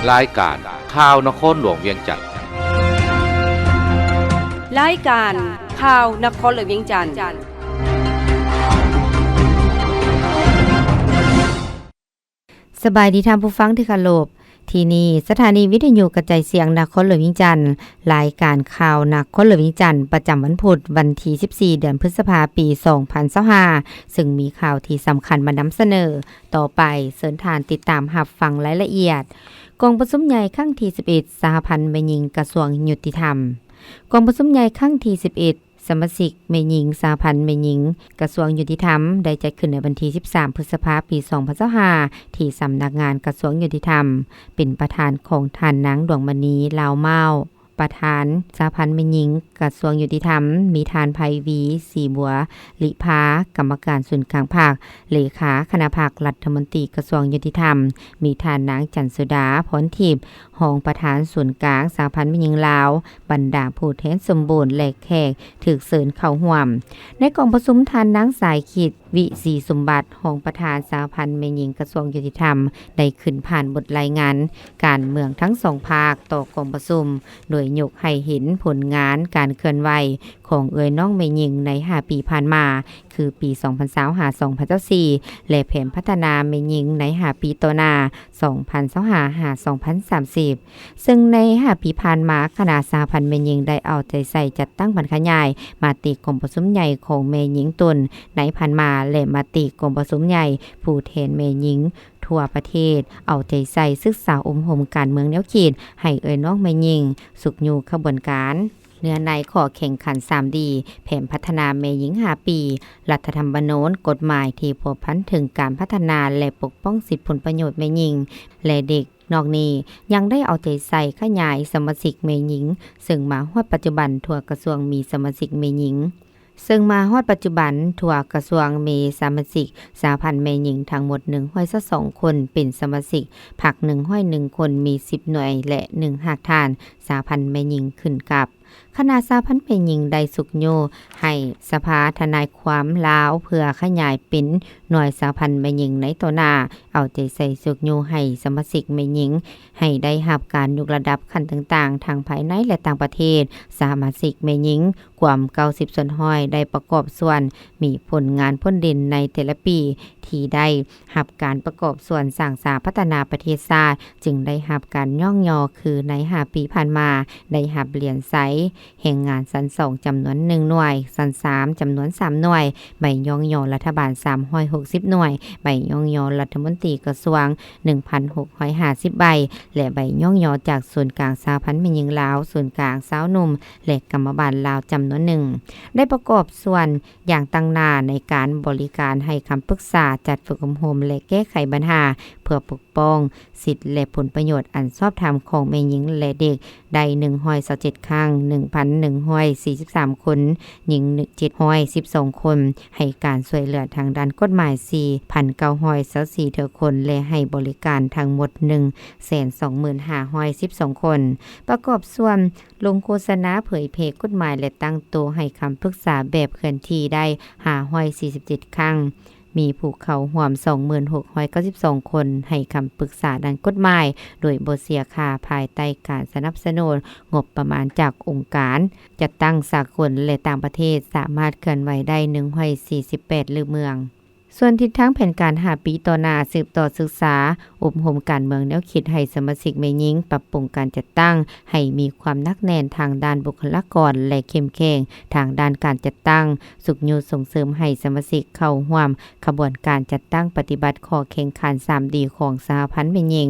ລາຍການຂ່າວນະຄອນຫຼວງວຽງຈັນ. ລາຍການຂ່າວນະຄອນຫຼວງວຽງຈັນ. ສະບາຍດີທ່ານຜູ້ຟັງທີ່ເຄົາລົບ. ທີ່ນີ້ສະຖານີວິທະຍຸກະຈາຍສຽງນະຄອນຫຼວງວຽງຈັນ. ລາຍການຂ່າວນະຄອນຫຼວງວຽງຈັນ ປະຈຳວັນພຸດ ວັນທີສິບສີ່ ເດືອນພຶດສະພາ ປີສອງພັນຊາວຫ້າ ເຊິ່ງມີຂ່າວທີ່ສຳຄັນມານຳສະເໜີ. ຕໍ່ໄປເຊີນທ່ານຕິດຕາມຮັບຟັງລາຍລະອຽດ. ກອງປະຊຸມໃຫຍ່ຄັ້ງທີສິບເອັດ ສະຫະພັນແມ່ຍິງກະຊວງຍຸຕິທຳ. ກອງປະຊຸມໃຫຍ່ຄັ້ງທີສິບເອັດ ສະມາຊິກແມ່ຍິງສະຫະພັນແມ່ຍິງກະຊວງຍຸຕິທຳ ໄດ້ຈັດຂຶ້ນໃນວັນທີສິບສາມ ພຶດສະພາ ປີສອງພັນຊາວຫ້າ ທີ່ສຳນັກງານກະຊວງຍຸຕິທຳ, ເປັນປະທານຂອງທ່ານນາງ ດວງມະນີ ລາວມ້າວ ປະທານສະຫະພັນແມ່ຍິງກະຊວງຍຸຕິທຳ, ມີທ່ານ ໄພວີ ສີບົວລິພາ ກຳມະການສູນກາງພັກ, ເລຂາຄະນະພັກລັດຖະມົນຕີກະຊວງຍຸຕິທຳ, ມີທ່ານນາງ ຈັນສຸດາ ພອນທິບ ຮອງປະທານສູນກາງສະຫະພັນແມ່ຍິງລາວ, ບັນດາຜູ້ແທນສົມບູນ ແລະ ແຂກຖືກເຊີນເຂົ້າຮ່ວມ. ໃນກອງປະຊຸມ, ທ່ານນາງ ສາຍຄິດ ວິສີສົມບັດ ຮອງປະທານສະຫະພັນແມ່ຍິງກະຊວງຍຸຕິທຳ ໄດ້ຂຶ້ນຜ່ານບົດລາຍງານການເມືອງທັງສອງພາກຕໍ່ກອງປະຊຸມ, ໂດຍຍົກໃຫ້ເຫັນຜົນງານການເຄື່ອນໄຫວຂອງເອື້ອຍນ້ອງແມ່ຍິງໃນຫ້າປີຜ່ານມາ, ຄືປີສອງພັນຊາວຫ້າ ສອງພັນຊາວສີ່ ແລະ ແຜນພັດທະນາແມ່ຍິງໃນຫ້າປີຕໍ່ໜ້າ ສອງພັນຊາວຫ້າ ຫາ ສອງພັນສາມສິບ. ເຊິ່ງໃນຫ້າປີຜ່ານມາ, ຄະນະສະຫະພັນແມ່ຍິງໄດ້ເອົາໃຈໃສ່ຈັດຕັ້ງຜັນຂະຫຍາຍມະຕິກອງປະຊຸມໃຫຍ່ຂອງແມ່ຍິງຕົນໃນຜ່ານມາ ແລະ ມະຕິກອງປະຊຸມໃຫຍ່ຜູ້ແທນແມ່ຍິງທົ່ວປະເທດ, ເອົາໃຈໃສ່ສຶກສາອົບຮົມການເມືອງແນວຄິດໃຫ້ເອື້ອຍນ້ອງແມ່ຍິງຊຸກຍູ້ຂະບວນການ. ເນື້ອໃນຂໍ້ແຂ່ງຂັນສາມດີ, ແຜນພັດທະນາແມ່ຍິງຫ້າປີ, ລັດຖະທຳມະນູນ, ກົດໝາຍທີ່ພົວພັນເຖິງການພັດທະນາ ແລະ ປົກປ້ອງສິດຜົນປະໂຫຍດແມ່ຍິງ ແລະ ເດັກ. ນອກນີ້ຍັງໄດ້ເອົາໃຈໃສ່ຂະຫຍາຍສະມາຊິກແມ່ຍິງ, ເຊິ່ງມາຮອດປັດຈຸບັນທົ່ວກະຊວງມີສະມາຊິກແມ່ຍິງ, ເຊິ່ງມາຮອດປັດຈຸບັນທົ່ວກະຊວງມີສະມາຊິກສະຫະພັນແມ່ຍິງທັງໝົດໜຶ່ງຮ້ອຍຊາວສອງຄົນ, ເປັນສະມາຊິກພັກໜຶ່ງຮ້ອຍໜຶ່ງຄົນ, ມີສິບໜ່ວຍ ແລະ ໜຶ່ງຮາກຖານສະຫະພັນແມ່ຍິງຂຶ້ນກັບ ຄະນະສະຫະພັນແມ່ຍິງໄດ້ຊຸກຍູ້ໃຫ້ສະພາທະນາຍຄວາມລາວ ເພື່ອຂະຫຍາຍເປັນໜ່ວຍສະຫະພັນແມ່ຍິງໃນຕໍ່ໜ້າ, ເອົາໃຈໃສ່ຊຸກຍູ້ໃຫ້ສະມາຊິກແມ່ຍິງໃຫ້ໄດ້ຮັບການຍົກລະດັບຂັ້ນຕ່າງໆ ທັງພາຍໃນ ແລະ ຕ່າງປະເທດ. ສະມາຊິກແມ່ຍິງກວມເກົ້າສິບສ່ວນຮ້ອຍ ໄດ້ປະກອບສ່ວນມີຜົນງານພົ້ນເດັ່ນໃນແຕ່ລະປີ ທີ່ໄດ້ ຮັບການປະກອບສ່ວນສ້າງສາພັດທະນາປະເທດຊາດ, ຈຶ່ງໄດ້ຮັບການຍ້ອງຍໍ ຄືໃນຫ້າປີຜ່ານມາ ໄດ້ຮັບຫຼຽນໄຊແຮງງານຊັ້ນສອງ ຈຳນວນໜຶ່ງໜ່ວຍ, ຊັ້ນສາມ ຈຳນວນສາມໜ່ວຍ, ໃບຍ້ອງຍໍລັດຖະບານສາມຮ້ອຍຫົກສິບໜ່ວຍ, ໃບຍ້ອງຍໍລັດຖະມົນຕີກະຊວງໜຶ່ງພັນຫົກຮ້ອຍຫ້າສິບໃບ ແລະ ໃບຍ້ອງຍໍຈາກສູນກາງສະຫະພັນແມ່ຍິງລາວ, ສູນກາງຊາວໜຸ່ມ ແລະ ກຳມະບານລາວ ຈຳນວນໜຶ່ງ. ໄດ້ປະກອບສ່ວນ ຢ່າງຕັ້ງໜ້າໃນການບໍລິການໃຫ້ຄຳປຶກສາ, ຈັດຝຶກອົບຮົມ ແລະ ແກ້ໄຂບັນຫາ ເພື່ອປົກປ້ອງສິດ ແລະ ຜົນປະໂຫຍດອັນຊອບທຳຂອງແມ່ຍິງ ແລະ ເດັກ ໄດ້ໜຶ່ງຮ້ອຍຊາວເຈັດຄັ້ງ, ໜຶ່ງພັນໜຶ່ງຮ້ອຍສີ່ສິບສາມຄົນ, ຍິງເຈັດຮ້ອຍສິບສອງຄົນ, ໃຫ້ການຊ່ວຍເຫຼືອທາງດ້ານກົດໝາຍສີ່ພັນເກົ້າຮ້ອຍຊາວສີ່ເທື່ອຄົນ ແລະ ໃຫ້ບໍລິການທັງໝົດໜຶ່ງແສນສອງໝື່ນຫ້າຮ້ອຍສິບສອງຄົນ. ປະກອບສ່ວນ ລົງໂຄສະນາເຜີຍແຜ່ກົດໝາຍ ແລະ ຕັ້ງໂຕໃຫ້ຄຳປຶກສາແບບເຄື່ອນທີ່ໄດ້ຫ້າຮ້ອຍສີ່ສິບເຈັດຄັ້ງ, ມີຜູ້ເຂົ້າຮ່ວມສອງໝື່ນຫົກຮ້ອຍເກົ້າສິບສອງຄົນ, ໃຫ້ຄຳປຶກສາດ້ານກົດໝາຍໂດຍບໍ່ເສຍຄ່າ ພາຍໃຕ້ການສະໜັບສະໜູນງົບປະມານຈາກອົງການຈັດຕັ້ງສາກົນ ແລະ ຕ່າງປະເທດ, ສາມາດເຄື່ອນໄຫວໄດ້ໜຶ່ງຮ້ອຍສີ່ສິບແປດເລືອກເມືອງ. ສ່ວນທິດທາງແຜນການຫ້າປີຕໍ່ໜ້າ, ສືບຕໍ່ສຶກສາອົບຮົມການເມືອງແນວຄິດໃຫ້ສະມາຊິກແມ່ຍິງ, ປັບປຸງການຈັດຕັ້ງໃຫ້ມີຄວາມໜັກແໜ້ນທາງດ້ານບຸກຄະລາກອນ ແລະ ເຂັ້ມແຂງທາງດ້ານການຈັດຕັ້ງ, ຊຸກຍູ້ສົ່ງເສີມໃຫ້ສະມາຊິກເຂົ້າຮ່ວມຂະບວນການຈັດຕັ້ງປະຕິບັດຂໍ້ແຂ່ງຂັນສາມດີຂອງສະຫະພັນແມ່ຍິງ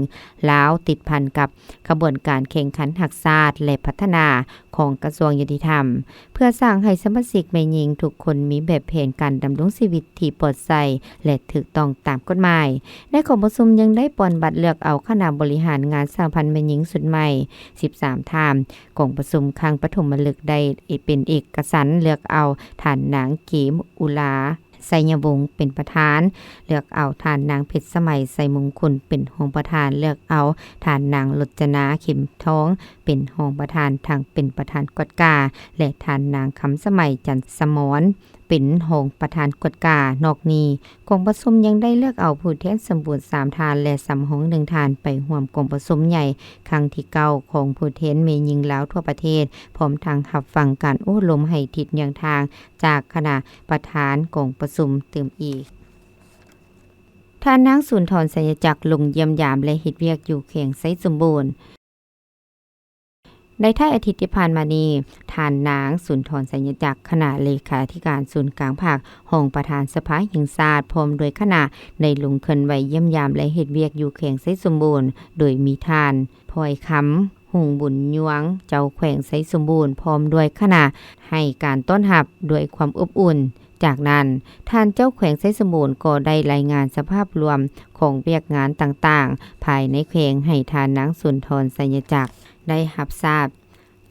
ລາວ, ຕິດພັນກັບຂະບວນການແຂ່ງຂັນຮັກຊາດ ແລະ ພັດທະນາ ຂອງກະຊວງຍຸຕິທຳ, ເພື່ອສ້າງໃຫ້ສະມາຊິກແມ່ຍິງທຸກຄົນມີແບບແຜນການດຳລົງຊີວິດທີ່ປອດໃສ ແລະ ຖືກຕ້ອງຕາມກົດໝາຍ. ໃນກອງປະຊຸມຍັງໄດ້ປ່ອນບັດເລືອກເອົາຄະນະບໍລິຫານງານສະຫະພັນແມ່ຍິງຊຸດໃໝ່ສິບສາມທ່ານ. ກອງປະຊຸມຄັ້ງປະຖົມມະລຶກໄດ້ເປັນເອກະສັນເລືອກເອົາທ່ານນາງ ເກມອຸລາ ໄຊຍະວົງ ເປັນປະທານ, ເລືອກເອົາທ່ານນາງ ເພັດສະໄໝ ໄຊມຸງຄຸນ ເປັນຮອງປະທານ, ເລືອກເອົາທ່ານນາງ ລົດຈະນາ ເຂັມທອງ ເປັນຮອງປະທານ ທັງເປັນປະທານກວດກາ ແລະ ທ່ານນາງ ຄຳສະໄໝ ຈັນສະໝອນ ປັນຮອງປະທານກວດກາ. ນອກນີ້, ກອງປະຊຸມຍັງໄດ້ເລືອກເອົາຜູ້ແທນສົມບູນສາມທ່ານ ແລະ ສຳຮອງໜຶ່ງທ່ານ ໄປຮ່ວມກອງປະຊຸມໃຫຍ່ຄັ້ງທີເກົ້າຂອງຜູ້ແທນແມ່ຍິງລາວທົ່ວປະເທດ, ພ້ອມທັງຮັບຟັງການໂອ້ລົມໃຫ້ທິດແນວທາງຈາກຄະນະປະທານກອງປະຊຸມຕື່ມອີກ. ທ່ານນາງ ສຸນທອນ ໄຊຍະຈັກ ລົງຢ້ຽມຢາມ ແລະ ເຮັດວຽກຢູ່ແຂວງໄຊສົມບູນ. ໃນທ້າຍອາທິດທີ່ຜ່ານມານີ້, ທ່ານນາງ ສຸນທອນ ໄຊຍະຈັກ ຄະນະເລຂາທິການສູນກາງພັກ, ຮອງປະທານສະພາແຫ່ງຊາດ ພ້ອມດ້ວຍຄະນະ ໄດ້ລົງເຄື່ອນໄຫວຢ້ຽມຢາມ ແລະ ເຮັດວຽກຢູ່ແຂວງໄຊສົມບູນ, ໂດຍມີທ່ານ ພອຍຄຳ ຮຸ່ງບຸນຍວງ ເຈົ້າແຂວງໄຊສົມບູນ ພ້ອມດ້ວຍຄະນະ ໃຫ້ການຕ້ອນຮັບດ້ວຍຄວາມອົບອຸ່ນ. ຈາກນັ້ນ, ທ່ານເຈົ້າແຂວງໄຊສົມບູນກໍໄດ້ລາຍງານສະພາບລວມຂອງວຽກງານຕ່າງໆ ພາຍໃນແຂວງໃຫ້ທ່ານນາງ ສຸນທອນ ໄຊຍະຈັກ ໄດ້ຮັບຊາບ.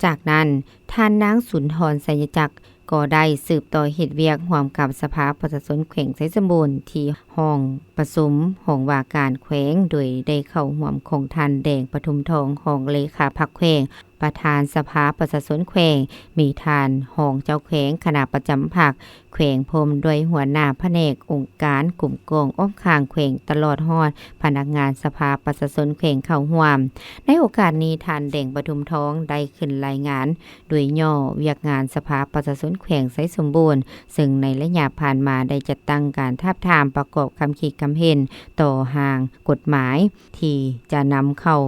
ຈາກນັ້ນ, ທ່ານນາງ ສຸນທອນ ໄຊຍະຈັກ ກໍໄດ້ສືບຕໍ່ເຮັດວຽກຮ່ວມກັບສະພາປະຊາຊົນແຂວງໄຊສົມບູນ ທີ່ຫ້ອງປະຊຸມຫ້ອງວ່າການແຂວງ, ໂດຍໄດ້ເຂົ້າຮ່ວມຂອງທ່ານ ແດງ ປະທຸມທອງ ຮອງເລຂາພັກແຂວງ, ປະທານສະພາປະຊາຊົນແຂວງ, ມີທ່ານຮອງເຈົ້າແຂວງ, ຄະນະປະຈຳພັກແຂວງ, ພ້ອມດ້ວຍຫົວໜ້າພະແນກ, ອົງການ, ກົມກອງອ້ອມຂ້າງແຂວງ, ຕະຫຼອດຮອດພະນັກງານສະພາປະຊາຊົນແຂວງເຂົ້າຮ່ວມ. ໃນໂອກາດນີ້, ທ່ານ ແດງ ປະທຸມທອງ ໄດ້ຂຶ້ນລາຍງານໂດຍຫຍໍ້ວຽກງານສະພາປະຊາຊົນແຂວງໄຊສົມບູນ, ເຊິ່ງໃນໄລຍະຜ່ານມາໄດ້ຈັດຕັ້ງການທາບທາມປະກອບຄຳຄິດຄຳເຫັນຕໍ່ຮ່າງກົດໝາຍທີ່ຈະນຳເຂົ້າ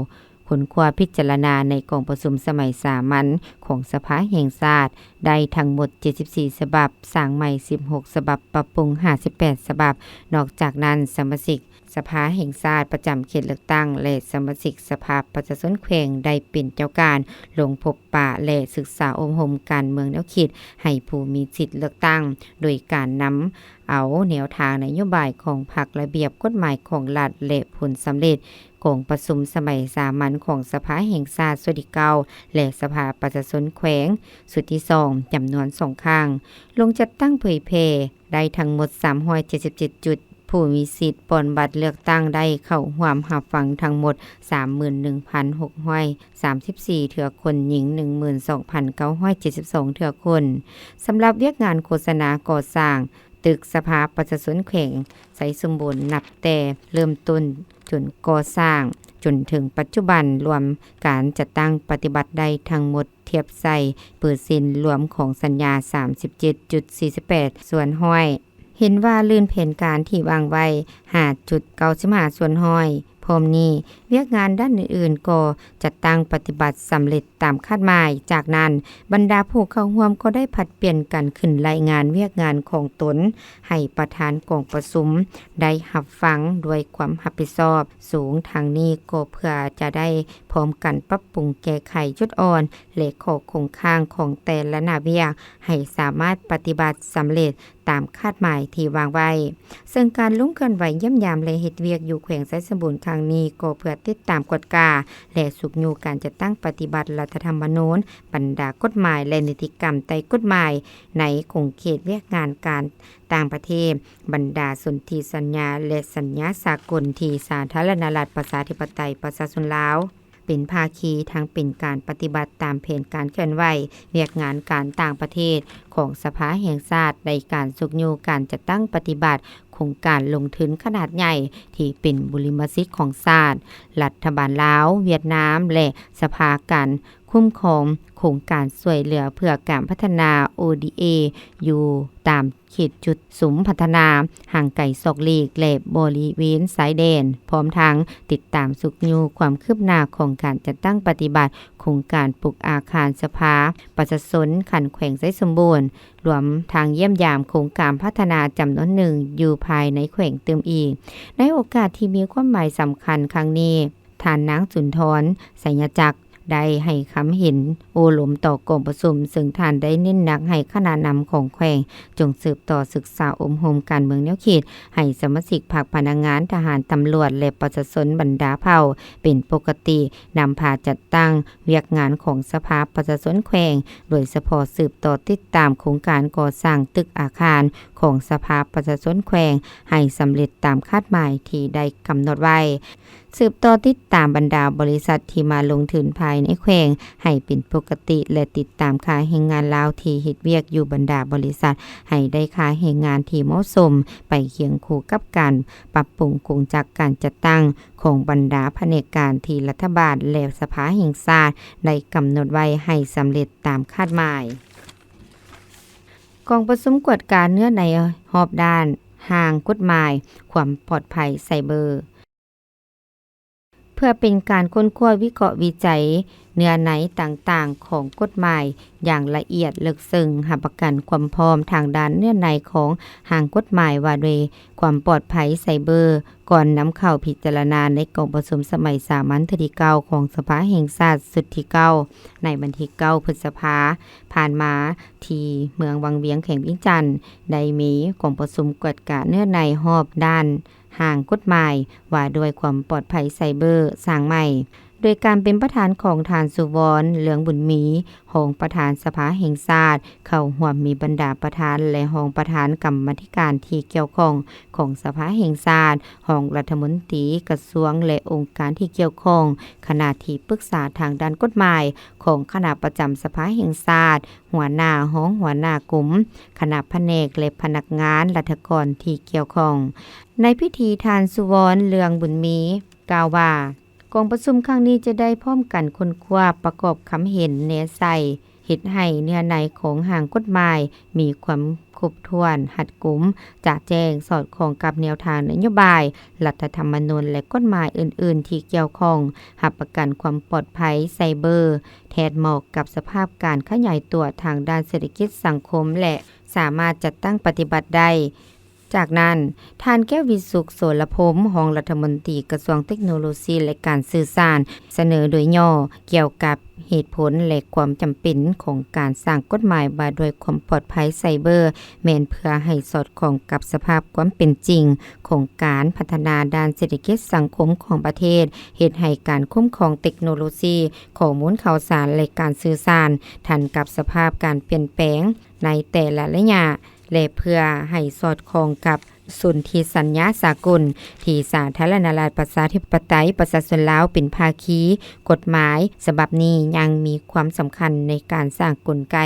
ຄົ້ນຄວ້າພິຈາລະນາໃນກອງປະຊຸມສະໄໝສາມັນຂອງສະພາແຫ່ງຊາດ ໄດ້ທັງໝົດເຈັດສິບສີ່ສະບັບ, ສ້າງໃໝ່ສິບຫົກສະບັບ, ປັບປຸງຫ້າສິບແປດສະບັບ. ນອກຈາກນັ້ນ, ສະມາຊິກສະພາແຫ່ງຊາດປະຈຳເຂດເລືອກຕັ້ງ ແລະ ສະມາຊິກສະພາປະຊາຊົນແຂວງ ໄດ້ເປັນເຈົ້າການລົງພົບປະ ແລະ ສຶກສາອົບຮົມການເມືອງແນວຄິດໃຫ້ຜູ້ມີສິດເລືອກຕັ້ງ, ໂດຍການນຳເອົາແນວທາງນະໂຍບາຍຂອງພັກ, ລະບຽບກົດໝາຍຂອງລັດ ແລະ ຜົນສຳເລັດ ກອງປະຊຸມສະໄໝສາມັນຂອງສະພາແຫ່ງຊາດຊຸດທີເກົ້າ ແລະ ສະພາປະຊາຊົນແຂວງຊຸດທີສອງ ຈຳນວນສອງຄັ້ງ ລົງຈັດຕັ້ງເຜີຍແຜ່ໄດ້ທັງໝົດສາມຮ້ອຍເຈັດສິບເຈັດຈຸດ, ຜູ້ມີສິດປ່ອນບັດເລືອກຕັ້ງໄດ້ເຂົ້າຮ່ວມຮັບຟັງທັງໝົດສາມໝື່ນໜຶ່ງພັນຫົກຮ້ອຍສາມສິບສີ່ເທື່ອຄົນ, ຍິງໜຶ່ງໝື່ນສອງພັນເກົ້າຮ້ອຍເຈັດສິບສອງເທື່ອຄົນ. ສຳລັບວຽກງານໂຄສະນາກໍ່ສ້າງ ຕຶກສະພາປະຊາຊົນແຂວງໄຊສົມບູນ ນັບແຕ່ເລີ່ມຕົ້ນຈົນກໍ່ສ້າງຈົນເຖິງປັດຈຸບັນ ລວມການຈັດຕັ້ງປະຕິບັດໄດ້ທັງໝົດ ທຽບໃສ່ເປີເຊັນລວມຂອງສັນຍາ ສາມສິບເຈັດຈຸດສີ່ສິບແປດສ່ວນຮ້ອຍ, ເຫັນວ່າລື່ນແຜນການທີ່ວາງໄວ້ ຫ້າຈຸດເກົ້າສິບຫ້າສ່ວນຮ້ອຍ. ພ້ອມນີ້, ວຽກງານດ້ານອື່ນໆກໍຈັດຕັ້ງປະຕິບັດສຳເລັດຕາມຄາດໝາຍ. ຈາກນັ້ນ, ບັນດາຜູ້ເຂົ້າຮ່ວມກໍໄດ້ຜັດປ່ຽນກັນຂຶ້ນລາຍງານວຽກງານຂອງຕົນໃຫ້ປະທານກອງປະຊຸມໄດ້ຮັບຟັງດ້ວຍຄວາມຮັບຜິດຊອບສູງ. ທັງນີ້ກໍເພື່ອຈະໄດ້ພ້ອມກັນປັບປຸງແກ້ໄຂຈຸດອ່ອນ ແລະ ຂໍ້ຄົງຄ້າງຂອງແຕ່ລະໜ້າວຽກໃຫ້ສາມາດປະຕິບັດສຳເລັດ ຕາມຄາດໝາຍທີ່ວາງໄວ້. ເຊິ່ງການລົງເຄື່ອນໄຫວຢ້ຽມຢາມ ແລະ ເຮັດວຽກຢູ່ແຂວງໄຊສົມບູນຄັ້ງນີ້ ກໍເພື່ອຕິດຕາມກວດກາ ແລະ ຊຸກຍູ້ການຈັດຕັ້ງປະຕິບັດລັດຖະທຳມະນູນ, ບັນດາກົດໝາຍ ແລະ ນິຕິກຳໃຕ້ກົດໝາຍໃນຂົງເຂດວຽກງານການຕ່າງປະເທດ, ບັນດາສົນທິສັນຍາ ແລະ ສັນຍາສາກົນທີ່ສາທາລະນະລັດ ປະຊາທິປະໄຕ ປະຊາຊົນລາວ ເປັນພາຄີ, ທັງເປັນການປະຕິບັດຕາມແຜນການເຄື່ອນໄຫວວຽກງານການຕ່າງປະເທດຂອງສະພາແຫ່ງຊາດ ໃນການຊຸກຍູ້ການຈັດຕັ້ງປະຕິບັດໂຄງການລົງທຶນຂະໜາດໃຫຍ່ທີ່ເປັນບຸລິມະສິດຂອງຊາດ, ລັດຖະບານລາວ, ຫວຽດນາມ ແລະ ສະພາການຄຸ້ມຄອງໂຄງການຊ່ວຍເຫຼືອເພື່ອການພັດທະນາ ໂອ ດີ ເອ ຢູ່ຕາມ ເຂດຈຸດສຸມພັດທະນາຫ່າງໄກສອກຫຼີກ ແລະ ບໍລິເວນຊາຍແດນ, ພ້ອມທັງຕິດຕາມຊຸກຍູ້ຄວາມຄືບໜ້າຂອງການຈັດຕັ້ງປະຕິບັດໂຄງການປຸກອາຄານສະພາປະຊາຊົນຂັ້ນແຂວງໄຊສົມບູນ, ລວມທັງຢ້ຽມຢາມໂຄງການພັດທະນາຈຳນວນໜຶ່ງຢູ່ພາຍໃນແຂວງຕື່ມອີກ. ໃນໂອກາດທີ່ມີຄວາມໝາຍສຳຄັນຄັ້ງນີ້, ທ່ານນາງ ສຸນທອນ ໄຊຍະຈັກ ໄດ້ໃຫ້ຄຳເຫັນໂອ້ລົມຕໍ່ກອງປະຊຸມ, ເຊິ່ງທ່ານໄດ້ເນັ້ນໜັກໃຫ້ຄະນະນຳຂອງແຂວງຈົ່ງສືບຕໍ່ສຶກສາອົບຮົມການເມືອງແນວຄິດໃຫ້ສະມາຊິກພັກ, ພະນັກງານ, ທະຫານ, ຕຳຫຼວດ ແລະ ປະຊາຊົນບັນດາເຜົ່າເປັນປົກກະຕິ, ນຳພາຈັດຕັ້ງວຽກງານຂອງສະພາປະຊາຊົນແຂວງ, ໂດຍສະເພາະສືບຕໍ່ຕິດຕາມໂຄງການກໍ່ສ້າງຕຶກອາຄານຂອງສະພາປະຊາຊົນແຂວງໃຫ້ສຳເລັດຕາມຄາດໝາຍທີ່ໄດ້ກຳນົດໄວ້. ສືບຕໍ່ຕິດຕາມບັນດາບໍລິສັດທີ່ມາລົງທຶນພາຍໃນແຂວງໃຫ້ເປັນປົກກະຕິ ແລະ ຕິດຕາມຄ່າແຮງງານລາວທີ່ເຮັດວຽກຢູ່ບັນດາບໍລິສັດ ໃຫ້ໄດ້ຄ່າແຮງງານທີ່ເໝາະສົມ ໄປຄຽງຄູ່ກັບການປັບປຸງໂຄງຈັກການຈັດຕັ້ງຂອງບັນດາພະແນກການທີ່ລັດຖະບານ ແລະ ສະພາແຫ່ງຊາດໄດ້ກຳນົດໄວ້ໃຫ້ສຳເລັດຕາມຄາດໝາຍ. ກອງປະຊຸມກວດກາເນື້ອໃນຮອບດ້ານຮ່າງກົດໝາຍຄວາມປອດໄພໄຊເບີ ເພື່ອເປັນການຄົ້ນຄວ້າວິເຄາະວິໄຈເນື້ອໃນຕ່າງໆຂອງກົດໝາຍຢ່າງລະອຽດເລິກເຊິ່ງ, ຮັບປະກັນຄວາມພ້ອມທາງດ້ານເນື້ອໃນຂອງຮ່າງກົດໝາຍວ່າດ້ວຍຄວາມປອດໄພໄຊເບີ ກ່ອນນຳເຂົ້າພິຈາລະນາໃນກອງປະຊຸມສະໄໝສາມັນເທື່ອທີເກົ້າຂອງສະພາແຫ່ງຊາດຊຸດທີເກົ້າ ໃນວັນທີເກົ້າ ພຶດສະພາຜ່ານມາ ທີ່ເມືອງວັງວຽງ ແຂວງວຽງຈັນ ໄດ້ມີກອງປະຊຸມກວດກາເນື້ອໃນຮອບດ້ານ ຮ່າງກົດໝາຍວ່າດ້ວຍຄວາມປອດໄພໄຊເບີສ້າງໃໝ່ ໂດຍການເປັນປະທານຂອງທ່ານ ສຸວອນ ເລືອງບຸນມີ ຮອງປະທານສະພາແຫ່ງຊາດ, ເຂົ້າຮ່ວມມີບັນດາປະທານ ແລະ ຮອງປະທານກຳມາທິການທີ່ກ່ຽວຂ້ອງຂອງສະພາແຫ່ງຊາດ, ຮອງລັດຖະມົນຕີກະຊວງ ແລະ ອົງການທີ່ກ່ຽວຂ້ອງ, ຄະນະທີ່ປຶກສາທາງດ້ານກົດໝາຍຂອງຄະນະປະຈຳສະພາແຫ່ງຊາດ, ຫົວໜ້າ, ຮອງຫົວໜ້າກົມ, ຄະນະພະແນກ ແລະ ພະນັກງານລັດຖະກອນທີ່ກ່ຽວຂ້ອງ. ໃນພິທີ ທ່ານ ສຸວອນ ເລືອງບຸນມີ ກ່າວວ່າ, ກອງປະຊຸມຄັ້ງນີ້ຈະໄດ້ພ້ອມກັນຄົ້ນຄວ້າປະກອບຄຳເຫັນແນໃສ່ ເຮັດໃຫ້ເນື້ອໃນຂອງຮ່າງກົດໝາຍມີຄວາມຄົບຖ້ວນ, ຮັດກຸມ, ຈະແຈ້ງ, ສອດຄ່ອງກັບແນວທາງນະໂຍບາຍ, ລັດຖະທຳມະນູນ ແລະ ກົດໝາຍອື່ນໆທີ່ກ່ຽວຂ້ອງ, ຮັບປະກັນຄວາມປອດໄພໄຊເບີ, ແທດເໝາະກັບສະພາບການຂະຫຍາຍຕົວທາງດ້ານເສດຖະກິດສັງຄົມ ແລະ ສາມາດຈັດຕັ້ງປະຕິບັດໄດ້. ຈາກນັ້ນ, ທ່ານ ແກ້ວວິສຸກ ໂສລະພົມ ຮອງລັດຖະມົນຕີກະຊວງເຕັກໂນໂລຊີ ແລະ ການສື່ສານ ສະເໜີໂດຍຫຍໍ້ກ່ຽວກັບເຫດຜົນ ແລະ ຄວາມຈຳເປັນຂອງການສ້າງກົດໝາຍວ່າດ້ວຍຄວາມປອດໄພໄຊເບີ ແມ່ນເພື່ອໃຫ້ສອດຄ່ອງກັບສະພາບຄວາມເປັນຈິງຂອງການພັດທະນາດ້ານເສດຖະກິດສັງຄົມຂອງປະເທດ, ເຮັດໃຫ້ການຄຸ້ມຄອງເຕັກໂນໂລຊີ, ຂໍ້ມູນຂ່າວສານ ແລະ ການສື່ສານ ທັນກັບສະພາບການປ່ຽນແປງໃນແຕ່ລະໄລຍະ ແລະ ເພື່ອໃຫ້ສອດຄ່ອງກັບສົນທິສັນຍາສາກົນທີ່ສາທາລະນະລັດປະຊາທິປະໄຕປະຊາຊົນລາວເປັນພາຄີ, ກົດໝາຍສະບັບນີ້ຍັງມີຄວາມສຳຄັນໃນການສ້າງກົນໄກ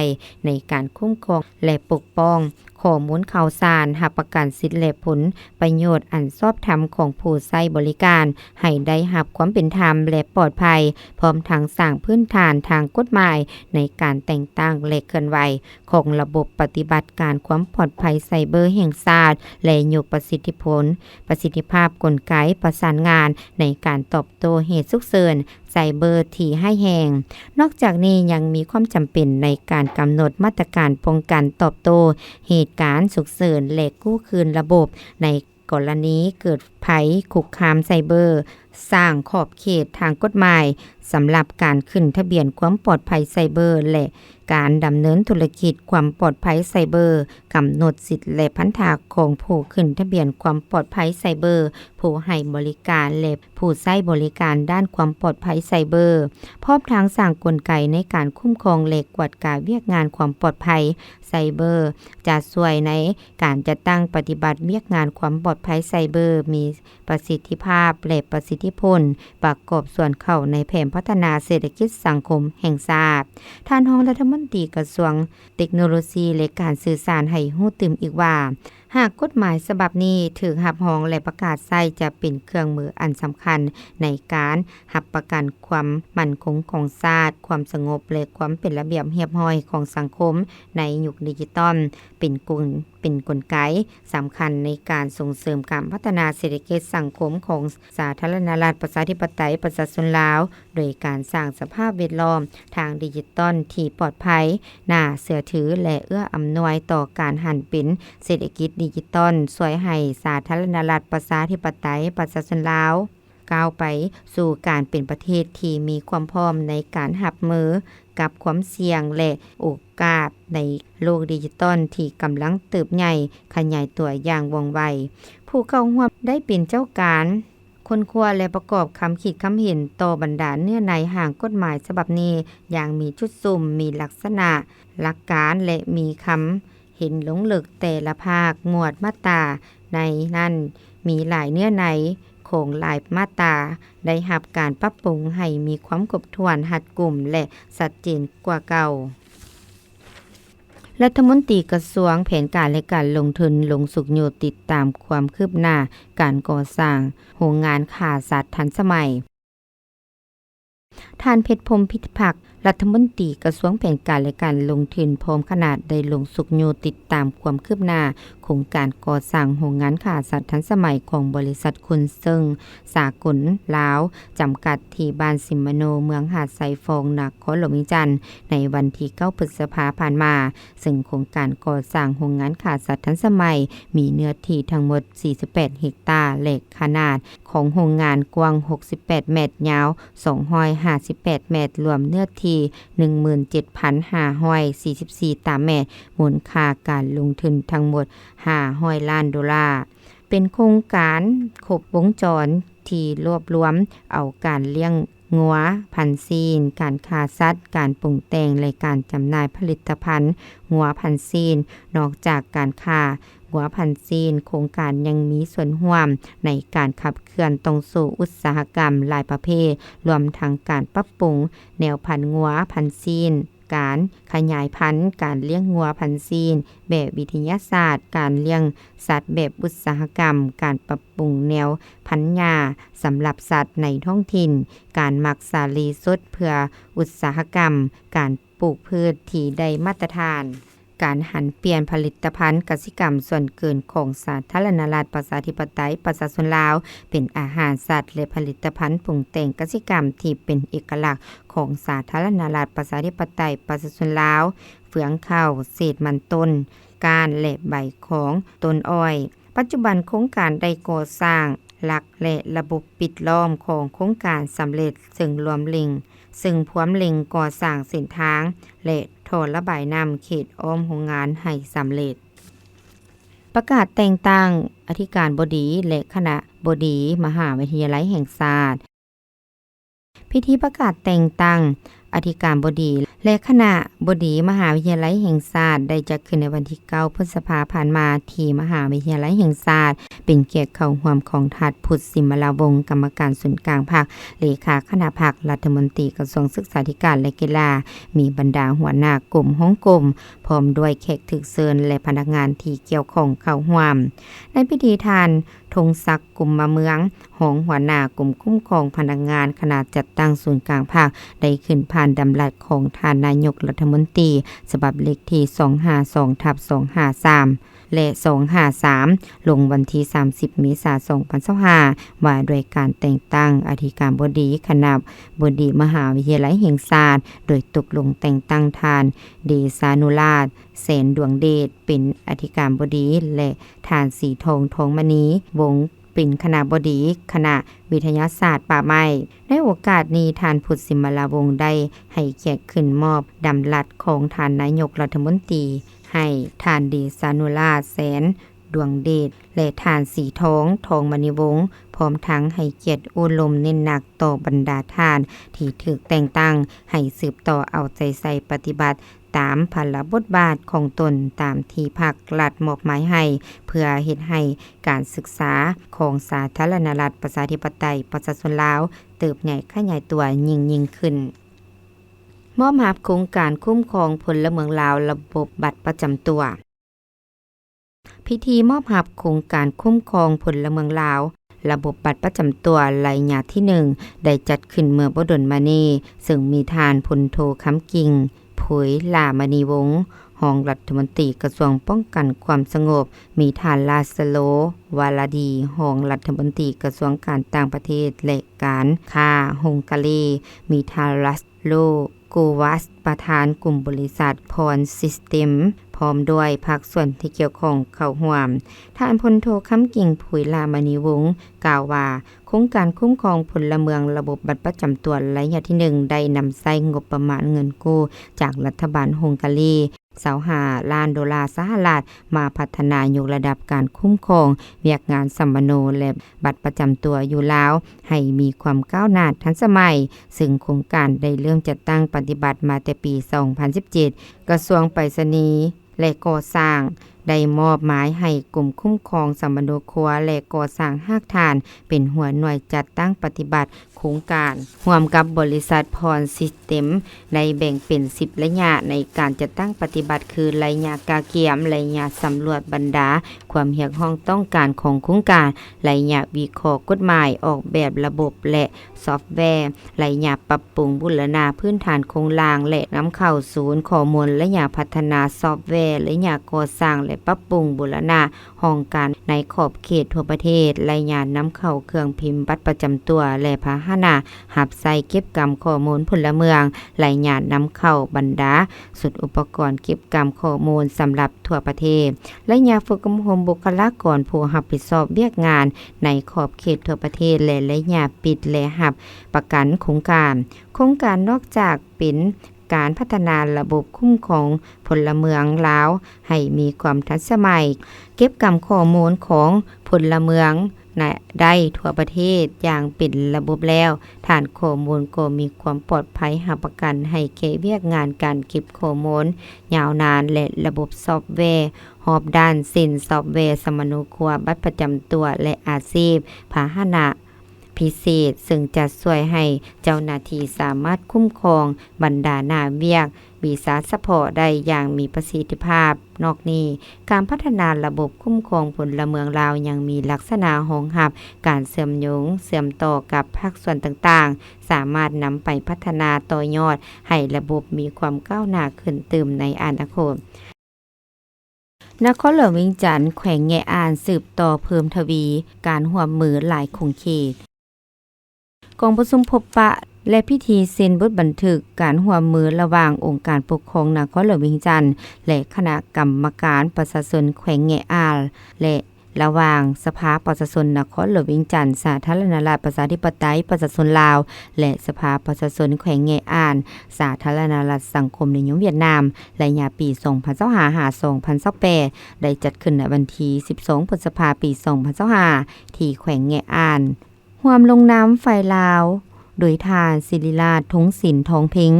ໃນການຄຸ້ມຄອງ ແລະ ປົກປ້ອງ ຂໍ້ມູນຂ່າວສານ, ຮັບປະກັນສິດ ແລະ ຜົນປະໂຫຍດອັນຊອບທຳຂອງຜູ້ໃຊ້ບໍລິການ ໃຫ້ໄດ້ຮັບຄວາມເປັນທຳ ແລະ ປອດໄພ, ພ້ອມທັງສ້າງພື້ນຖານທາງກົດໝາຍໃນການແຕ່ງຕັ້ງ ແລະ ເຄື່ອນໄຫວຂອງລະບົບປະຕິບັດການຄວາມປອດໄພໄຊເບີແຫ່ງຊາດ ແລະ ຍົກປະສິດທິຜົນ, ປະສິດທິພາບກົນໄກປະສານງານໃນການຕອບໂຕ້ເຫດສຸກເສີນ ໄຊເບີທີ່ຮ້າຍແຮງ. ນອກຈາກນີ້ຍັງມີຄວາມຈຳເປັນໃນການກຳນົດມາດຕະການປ້ອງກັນຕອບໂຕ້ເຫດການສຸກເສີນ ແລະ ກູ້ຄືນລະບົບໃນກໍລະນີເກີດໄພຄຸກຄາມໄຊເບີ, ສ້າງຂອບເຂດທາງກົດໝາຍສຳລັບການຂຶ້ນທະບຽນຄວາມປອດໄພໄຊເບີ ແລະ ການດຳເນີນທຸລະກິດຄວາມປອດໄພໄຊເບີ, ກຳນົດສິດ ແລະ ພັນທະຂອງຜູ້ຂຶ້ນທະບຽນຄວາມປອດໄພໄຊເບີ, ຜູ້ໃຫ້ບໍລິການ ແລະ ຜູ້ໃຊ້ບໍລິການດ້ານຄວາມປອດໄພໄຊເບີ, ພ້ອມທັງສ້າງກົນໄກໃນການຄຸ້ມຄອງ ແລະ ກວດກາວຽກງານຄວາມປອດໄພໄຊເບີ, ຈະຊ່ວຍໃນການຈັດຕັ້ງປະຕິບັດວຽກງານຄວາມປອດໄພໄຊເບີມີປະສິດທິພາບ ແລະ ປະສິດທິຜົນ, ປະກອບສ່ວນເຂົ້າໃນແຜນພັດທະນາເສດຖະກິດສັງຄົມແຫ່ງຊາດ. ທ່ານຮອງລັດຖະມົນຕີກະຊວງເຕັກໂນໂລຊີ ແລະ ການສື່ສານ ໃຫ້ຮູ້ຕື່ມອີກວ່າ, ຫາກກົດໝາຍສະບັບນີ້ຖືກຮັບຮອງ ແລະ ປະກາດໃຊ້ ຈະເປັນເຄື່ອງມືອັນສຳຄັນໃນການຮັບປະກັນຄວາມໝັ້ນຄົງຂອງຊາດ, ຄວາມສະຫງົບ ແລະ ຄວາມເປັນລະບຽບຮຽບຮ້ອຍຂອງສັງຄົມໃນຍຸກດິຈິຕອນ, ເປັນກົນ ເປັນກົນໄກສຳຄັນໃນການສົ່ງເສີມການພັດທະນາເສດຖະກິດສັງຄົມຂອງສາທາລະນະລັດປະຊາທິປະໄຕປະຊາຊົນລາວ. ໂດຍການສ້າງສະພາບແວດລ້ອມທາງດິຈິຕອນທີ່ປອດໄພ, ໜ້າເຊື່ອຖື ແລະ ເອື້ອອຳນວຍຕໍ່ການຫັນເປັນເສດຖະກິດດິຈິຕອນ, ຊ່ວຍໃຫ້ສາທາລະນະລັດປະຊາທິປະໄຕປະຊາຊົນລາວກ້າວໄປສູ່ການເປັນປະເທດທີ່ມີຄວາມພ້ອມໃນການຮັບມືກັບຄວາມສ່ຽງ ແລະ ໂອກາດໃນໂລກດິຈິຕອນທີ່ກຳລັງເຕີບໃຫຍ່ຂະຫຍາຍຕົວຢ່າງວ່ອງໄວ. ຜູ້ເຂົ້າຮ່ວມໄດ້ເປັນເຈົ້າການ ຄົ້ນຄວ້າ ແລະ ປະກອບຄຳຄິດຄຳເຫັນຕໍ່ບັນດາເນື້ອໃນຮ່າງກົດໝາຍສະບັບນີ້ຢ່າງມີຈຸດສຸມ, ມີລັກສະນະຫຼັກການ ແລະ ມີຄຳເຫັນລົງເລິກແຕ່ລະພາກ, ໝວດ, ມາດຕາ. ໃນນັ້ນມີຫຼາຍເນື້ອໃນ ຂອງລາຍມາດຕາ ໄດ້ຮັບການປັບປຸງໃຫ້ມີຄວາມຄົບຖ້ວນ, ຮັດກຸມ ແລະ ຊັດເຈນກວ່າເກົ່າ. ລັດຖະມົນຕີກະຊວງແຜນການ ແລະ ການລົງທຶນ ລົງຊຸກຍູ້ຕິດຕາມຄວາມຄືບໜ້າການກໍ່ສ້າງໂຮງງານຂ້າສັດທັນສະໄໝ. ທ່ານ ເພັດພົມ ພິດພັກ ລັດຖະມົນຕີກະຊວງແຜນການ ແລະ ການລົງທຶນ ພ້ອມຄະນະ ໄດ້ລົງຊຸກຍູ້ຕິດຕາມຄວາມຄືບໜ້າໂຄງການກໍ່ສ້າງໂຮງງານຂ້າສັດທັນສະໄໝຂອງບໍລິສັດຄຸນເຊິ່ງສາກົນລາວ ຈຳກັດ ທີ່ບ້ານສິມມະໂນ ເມືອງຫາດຊາຍຟອງ ນະຄອນຫຼວງວຽງຈັນ ໃນວັນທີເກົ້າ ພຶດສະພາ ຜ່ານມາ, ເຊິ່ງໂຄງການກໍ່ສ້າງໂຮງງານຂ້າສັດທັນສະໄໝ ມີເນື້ອທີ່ທັງໝົດ ສີ່ສິບແປດ ເຮັກຕາ ແລະ ຂະໜາດຂອງໂຮງງານກວ້າງ ຫົກສິບແປດ ແມັດ, ຍາວ ສອງຮ້ອຍຫ້າສິບແປດ ແມັດ, ລວມເນື້ອທີ່ ໜຶ່ງໝື່ນເຈັດພັນຫ້າຮ້ອຍສີ່ສິບສີ່ ຕາແມັດ, ມູນຄ່າການລົງທຶນທັງໝົດ ຫ້າຮ້ອຍ ລ້ານໂດລາ. ເປັນໂຄງການຄົບວົງຈອນທີ່ລວບລວມເອົາການລ້ຽງງົວພັນຊີ້ນ, ການຂ້າສັດ, ການປຸງແຕ່ງ ແລະ ການຈຳໜ່າຍຜະລິດຕະພັນງົວພັນຊີ້ນ. ນອກຈາກການຂ້າງົວພັນຊີ້ນ, ໂຄງການຍັງມີສ່ວນຮ່ວມໃນການຂັບເຄື່ອນຕ່ອງໂສ້ອຸດສາຫະກຳຫຼາຍປະເພດ, ລວມທັງການປັບປຸງແນວພັນງົວພັນຊີ້ນ, ການຂະຫຍາຍພັນການລ້ຽງງົວພັນຊີ້ນແບບວິທະຍາສາດ, ການລ້ຽງສັດແບບອຸດສາຫະກຳ, ການປັບປຸງແນວພັນຫຍ້າສຳລັບສັດໃນທ້ອງຖິ່ນ, ການໝັກສາລີສົດເພື່ອອຸດສາຫະກຳ, ການປູກພືດທີ່ໄດ້ມາດຕະຖານ, ການຫັນປ່ຽນຜະລິດຕະພັນກະສິກຳສ່ວນເກີນຂອງສາທາລະນະລັດ ປະຊາທິປະໄຕ ປະຊາຊົນລາວ ເປັນອາຫານສັດ ແລະ ຜະລິດຕະພັນປຸງແຕ່ງກະສິກຳທີ່ເປັນເອກະລັກ ຂອງສາທາລະນະລັດ ປະຊາທິປະໄຕ ປະຊາຊົນລາວ, ເຟືອງເຂົ້າ, ເສດມັນຕົ້ນ, ກ້ານ ແລະ ໃບຂອງຕົ້ນອ້ອຍ. ປັດຈຸບັນໂຄງການໄດ້ກໍ່ສ້າງຫຼັກ ແລະ ລະບົບປິດລ້ອມຂອງໂຄງການສຳເລັດ, ເຊິ່ງລວມເລັ່ງ, ເຊິ່ງພວມເລັ່ງກໍ່ສ້າງເສັ້ນທາງ ແລະ ທໍ່ລະບາຍນ້ຳເຂດອ້ອມໂຮງງານໃຫ້ສຳເລັດ. ປະກາດແຕ່ງຕັ້ງອະທິການບໍດີ ແລະ ຄະນະບໍດີມະຫາວິທະຍາໄລແຫ່ງຊາດ. ພິທີປະກາດແຕ່ງຕັ້ງອະທິການບໍດີ ແລະ ຄະນະບໍດີມະຫາວິທະຍາໄລແຫ່ງຊາດ ໄດ້ຈັດຂຶ້ນໃນວັນທີເກົ້າ ພຶດສະພາ ຜ່ານມາ ທີ່ມະຫາວິທະຍາໄລແຫ່ງຊາດ, ເປັນກຽດເຂົ້າຮ່ວມຂອງທ່ານ ພຸດ ສິມມະລາວົງ ກຳມະການສູນກາງພັກ, ເລຂາຄະນະພັກ, ລັດຖະມົນຕີກະຊວງສຶກສາທິການ ແລະ ກິລາ, ມີບັນດາຫົວໜ້າກົມ, ຮອງກົມ, ພ້ອມດ້ວຍແຂກຖືກເຊີນ ແລະ ພະນັກງານທີ່ກ່ຽວຂ້ອງເຂົ້າຮ່ວມ. ໃນພິທີ ທ່ານ ທົງສັກ ກຸມມະເມືອງ, ຮອງຫົວໜ້າກົມຄຸ້ມຄອງພະນັກງານຄະນະຈັດຕັ້ງສູນກາງພັກ ໄດ້ຂຶ້ນຜ່ານດຳລັດຂອງທ່ານນາຍົກລັດຖະມົນຕີ ສະບັບເລກທີສອງຫ້າສອງທັບສອງຫ້າສາມ ແລະ ສອງຫ້າສາມ ລົງວັນທີສາມສິບ ເມສາ ສອງພັນຊາວຫ້າ ວ່າດ້ວຍການແຕ່ງຕັ້ງອະທິການບໍດີ ຄະນະບໍດີມະຫາວິທະຍາໄລແຫ່ງຊາດ, ໂດຍຕົກລົງແຕ່ງຕັ້ງທ່ານ ເດຊານຸລາດ ແສນດວງເດດ ເປັນອະທິການບໍດີ ແລະ ທ່ານ ສີທອງ ທອງມະນີວົງ ເປັນຄະນະບໍດີຄະນະວິທະຍາສາດປ່າໄມ້. ໃນໂອກາດນີ້, ທ່ານ ພຸດ ສິມມະລາວົງ ໄດ້ໃຫ້ກຽດຂຶ້ນມອບດຳລັດຂອງທ່ານນາຍົກລັດຖະມົນຕີ ໃຫ້ທ່ານ ເດຊານຸລາດ ແສນດວງເດດ ແລະ ທ່ານ ສີທອງ ທອງມະນີວົງ, ພ້ອມທັງໃຫ້ກຽດໂອ້ລົມເນັ້ນໜັກຕໍ່ບັນດາທ່ານທີ່ຖືກແຕ່ງຕັ້ງ ໃຫ້ສືບຕໍ່ເອົາໃຈໃສ່ປະຕິບັດ ຕາມພາລະບົດບາດຂອງຕົນຕາມທີ່ພັກລັດມອບໝາຍໃຫ້, ເພື່ອເຮັດໃຫ້ການສຶກສາຂອງສາທາລະນະລັດ ປະຊາທິປະໄຕ ປະຊາຊົນລາວ ເຕີບໃຫຍ່ຂະຫຍາຍຕົວຍິ່ງໆຂຶ້ນ. ມອບຮັບໂຄງການຄຸ້ມຄອງພົນລະເມືອງລາວ ລະບົບບັດປະຈຳຕົວ. ພິທີມອບຮັບໂຄງການຄຸ້ມຄອງພົນລະເມືອງລາວ ລະບົບບັດປະຈຳຕົວໄລຍະທີໜຶ່ງ ໄດ້ຈັດຂຶ້ນເມື່ອບໍ່ດົນມານີ້, ເຊິ່ງມີທ່ານ ພົນໂທ ຄຳກິ່ງ ຜຸຍຫຼ້າມະນີວົງ ຮອງລັດຖະມົນຕີກະຊວງປ້ອງກັນຄວາມສະຫງົບ, ມີທ່ານ ລາສໂລ ວາລາດີ ຮອງລັດຖະມົນຕີກະຊວງການຕ່າງປະເທດ ແລະ ການຄ້າຮົງກາລີ, ມີທ່ານ ລາສໂລ ໂກວາສ ປະທານກຸ່ມບໍລິສັດພອນຊິສເຕັມ ພ້ອມດ້ວຍພາກສ່ວນທີ່ກ່ຽວຂ້ອງເຂົ້າຮ່ວມ. ທ່ານ ພົນໂທ ຄຳກິ່ງ ຜຸຍຫຼ້າມະນີວົງ ກ່າວວ່າ ໂຄງການຄຸ້ມຄອງພົນລະເມືອງລະບົບບັດປະຈຳຕົວໄລຍະທີໜຶ່ງ ໄດ້ນຳໃຊ້ງົບປະມານເງິນກູ້ຈາກລັດຖະບານຮົງກາລີ ຊາວຫ້າລ້ານໂດລາສະຫະລັດ ມາພັດທະນາຍົກລະດັບການຄຸ້ມຄອງວຽກງານສຳມະໂນ ແລະ ບັດປະຈຳຕົວຢູ່ລາວ ໃຫ້ມີຄວາມກ້າວໜ້າທັນສະໄໝ, ເຊິ່ງໂຄງການໄດ້ເລີ່ມຈັດຕັ້ງປະຕິບັດມາແຕ່ປີສອງພັນສິບເຈັດ. ກະຊວງໄປສະນີ ແລະ ກໍ່ສ້າງ ໄດ້ມອບໝາຍໃຫ້ກົມຄຸ້ມຄອງສຳມະໂນຄົວ ແລະ ກໍ່ສ້າງຮາກຖານ ເປັນຫົວໜ່ວຍຈັດຕັ້ງປະຕິບັດໂຄງການ, ຮ່ວມກັບບໍລິສັດພອນຊິສເຕັມ ໄດ້ແບ່ງເປັນສິບໄລຍະໃນການຈັດຕັ້ງປະຕິບັດ ຄື ໄລຍະກະກຽມ, ໄລຍະສຳຫຼວດບັນດາຄວາມຮຽກຮ້ອງຕ້ອງການຂອງໂຄງການ, ໄລຍະວິເຄາະກົດໝາຍ, ອອກແບບລະບົບ ແລະ ຊອບແວ, ໄລຍະປັບປຸງບູລະນະພື້ນຖານໂຄງລ່າງ ແລະ ນຳເຂົ້າສູນຂໍ້ມູນ, ໄລຍະພັດທະນາຊອບແວ, ໄລຍະກໍ່ສ້າງ ແລະ ປັບປຸງບູລະນະຫ້ອງການໃນຂອບເຂດທົ່ວປະເທດ, ໄລຍະນຳເຂົ້າເຄື່ອງພິມບັດປະຈຳຕົວ ແລະ ພາຫະນະຮັບໃຊ້ເກັບກຳຂໍ້ມູນພົນລະເມືອງ, ໄລຍະນຳເຂົ້າບັນດາຊຸດອຸປະກອນເກັບກຳຂໍ້ມູນສຳລັບທົ່ວປະເທດ, ໄລຍະຝຶກອົບຮົມບຸກຄະລາກອນຜູ້ຮັບຜິດຊອບວຽກງານໃນຂອບເຂດທົ່ວປະເທດ ແລະ ໄລຍະປິດ ແລະ ຮັບປະກັນໂຄງການ. ໂຄງການນອກຈາກເປັນການພັດທະນາລະບົບຄຸ້ມຄອງພົນລະເມືອງລາວໃຫ້ມີຄວາມທັນສະໄໝ, ເກັບກຳຂໍ້ມູນຂອງພົນລະເມືອງນະໄດ້ທົ່ວປະເທດຢ່າງເປັນລະບົບແລ້ວ, ຖານຂໍ້ມູນກໍມີຄວາມປອດໄພຮັບປະກັນໃຫ້ແກ່ວຽກງານການເກັບຂໍ້ມູນຍາວນານ ແລະ ລະບົບຊອບແວຮອບດ້ານ ເຊັ່ນ ຊອບແວສຳມະໂນຄົວ, ບັດປະຈຳຕົວ ແລະ ອາຊີບ, ພາຫະນະ ພິເສດ, ເຊິ່ງຈະຊ່ວຍໃຫ້ເຈົ້າໜ້າທີ່ສາມາດຄຸ້ມຄອງບັນດາໜ້າວຽກວິຊາສະເພາະໄດ້ຢ່າງມີປະສິດທິພາບ. ນອກນີ້, ການພັດທະນາລະບົບຄຸ້ມຄອງພົນລະເມືອງລາວຍັງມີລັກສະນະຮອງຮັບການເຊື່ອມໂຍງ, ເຊື່ອມຕໍ່ກັບພາກສ່ວນຕ່າງໆ, ສາມາດນຳໄປພັດທະນາຕໍ່ຍອດໃຫ້ລະບົບມີຄວາມກ້າວໜ້າຂຶ້ນຕື່ມໃນອະນາຄົດ. ນະຄອນຫຼວງວຽງຈັນ, ແຂວງແງະອານ ສືບຕໍ່ເພີ່ມທະວີການຮ່ວມມືຫຼາຍຂົງເຂດ. ກອງປະຊຸມພົບປະ ແລະ ພິທີເຊັນບົດບັນທຶກການຮ່ວມມືລະຫວ່າງອົງການປົກຄອງນະຄອນຫຼວງວຽງຈັນ ແລະ ຄະນະກຳມະການປະຊາຊົນແຂວງແງະອານ ແລະ ລະຫວ່າງສະພາປະຊາຊົນນະຄອນຫຼວງວຽງຈັນ ສາທາລະນະລັດປະຊາທິປະໄຕປະຊາຊົນລາວ ແລະ ສະພາປະຊາຊົນແຂວງແງະອານ ສາທາລະນະລັດສັງຄົມນິຍົມຫວຽດນາມ ໄລຍະປີສອງພັນຊາວຫ້າ ຫາ ສອງພັນຊາວແປດ ໄດ້ຈັດຂຶ້ນໃນວັນທີສິບສອງ ພຶດສະພາ ປີສອງພັນຊາວຫ້າ ທີ່ແຂວງແງະອານ. ຮ່ວມລົງນາມຝ່າຍລາວ ໂດຍທ່ານ ສິລິລາດ ທົງສິນ ທອງເພັງ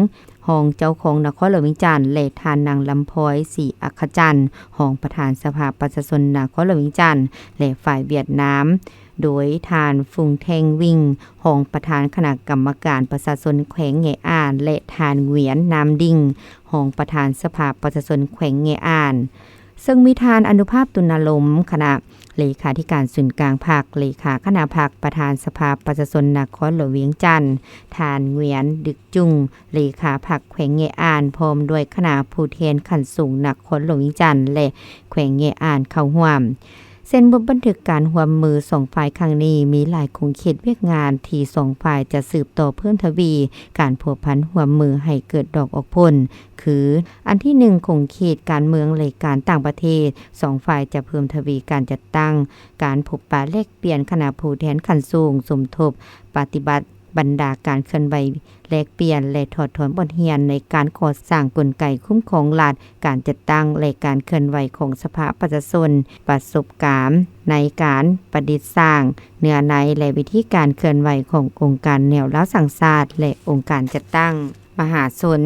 ຮອງເຈົ້າຄອງນະຄອນຫຼວງວຽງຈັນ ແລະ ທ່ານນາງ ລຳພອຍ ສີອັກຂະຈັນ ຮອງປະທານສະພາປະຊາຊົນນະຄອນຫຼວງວຽງຈັນ ແລະ ຝ່າຍຫວຽດນາມ ໂດຍທ່ານ ຟຸງແທງວິງ ຮອງປະທານຄະນະກຳມະການປະຊາຊົນແຂວງແງະອານ ແລະ ທ່ານ ຫວຽນ ນາມດິງ ຮອງປະທານສະພາປະຊາຊົນແຂວງແງະອານ. ເຊິ່ງມີທ່ານ ອະນຸພາບ ຕຸນນະລົມ ຄະນະເລຂາທິການສູນກາງພັກ, ເລຂາຄະນະພັກ, ປະທານສະພາປະຊາຊົນນະຄອນຫຼວງວຽງຈັນ, ທ່ານ ຫວຽນ ດຶກຈຸງ ເລຂາພັກແຂວງແງະອານ, ພ້ອມດ້ວຍຄະນະຜູ້ແທນຂັ້ນສູງນະຄອນຫຼວງວຽງຈັນ ແລະ ແຂວງແງະອານເຂົ້າຮ່ວມ. ເຊັ່ນບົດບັນທຶກການຮ່ວມມືສອງຝ່າຍຄັ້ງນີ້ ມີຫຼາຍຂົງເຂດວຽກງານທີ່ສອງຝ່າຍຈະສືບຕໍ່ເພີ່ມທະວີການພົວພັນຮ່ວມມືໃຫ້ເກີດດອກອອກຜົນ ຄື ອັນທີໜຶ່ງ ຂົງເຂດການເມືອງ ແລະ ການຕ່າງປະເທດ, ສອງຝ່າຍຈະເພີ່ມທະວີການຈັດຕັ້ງການພົບປະແລກປ່ຽນຄະນະຜູ້ແທນຂັ້ນສູງ ສົມທົບປະຕິບັດບັນດາການເຄື່ອນໄຫວ ແລກປ່ຽນ ແລະ ຖອດຖອນບົດຮຽນໃນການກໍ່ສ້າງກົນໄກຄຸ້ມຄອງລັດ, ການຈັດຕັ້ງ ແລະ ການເຄື່ອນໄຫວຂອງສະພາປະຊາຊົນ, ປະສົບການໃນການປະດິດສ້າງເນື້ອໃນ ແລະ ວິທີການເຄື່ອນໄຫວຂອງອົງການແນວລາວສ້າງຊາດ ແລະ ອົງການຈັດຕັ້ງມະຫາຊົນ.